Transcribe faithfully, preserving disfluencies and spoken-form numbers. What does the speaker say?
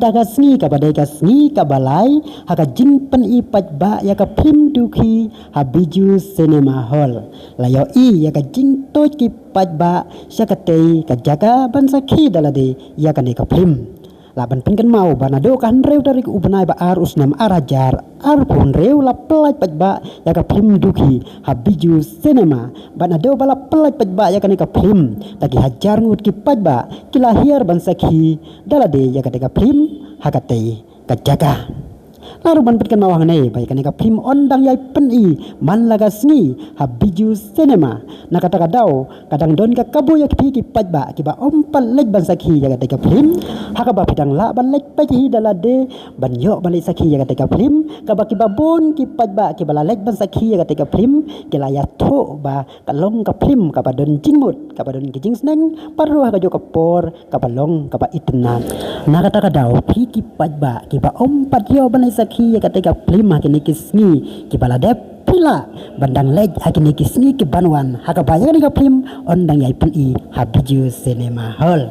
Da ka sngi kaba dei ka sngi kaba lai ha ka jingpyni paidbah ïa ka phlim Dukhi ha Bijou Cinema Hall, la ïohi ïa ka jingtuid ki paidbah sha katei ka jaka ban sakhi da lade ïa kane ka phlim. Lah ban pynkynmaw ba naduh ka hynriew tarik u bnai ba ar u snem ar hajar arphew hynriew la pyllait paidbah ïa ka phlim Dukhi ha Bijou Cinema. Bad naduh ba la pyllait paidbah ïa kane ka phlim, da ki hajar ngut ki paidbah ki la hiar ban sakhi da lade ïa kane ka phlim ha katei ka jaka. Lah ruh ban pynkynmaw hangne ba ïa kane ka phlim yn dang ïai pyni man la ka sngi ha Bijou Cinema. Na kata ka daw ka dang don ka kabu ïa phi ki paidbah kiba ym pat leit ban sakhi ïa katei ka phlim. Ha kaba phi dang lah ban leit peit hi da lade ban ïoh ban leit sakhi ïa katei ka phlim, kaba kiba bun ki paidbah kiba la leit ban sakhi ïa katei ka phlim ki la ïathuh ba ka long ka phlim kaba don jingmut, kaba don ki jingsneng, bad ruh ha kajuh ka por kaba long kaba itynnad. Na kata ka daw phi ki paidbah kiba ym pat ïoh ban leit sakhi ïa katei ka phlim ha kine ki sngi kiba la dep, phi lah ban dang leit ha kine ki sngi ki ban wan, ha kaba ïa kane ka phlim yn dang ïai pyni ha Bijou Cinema Hall.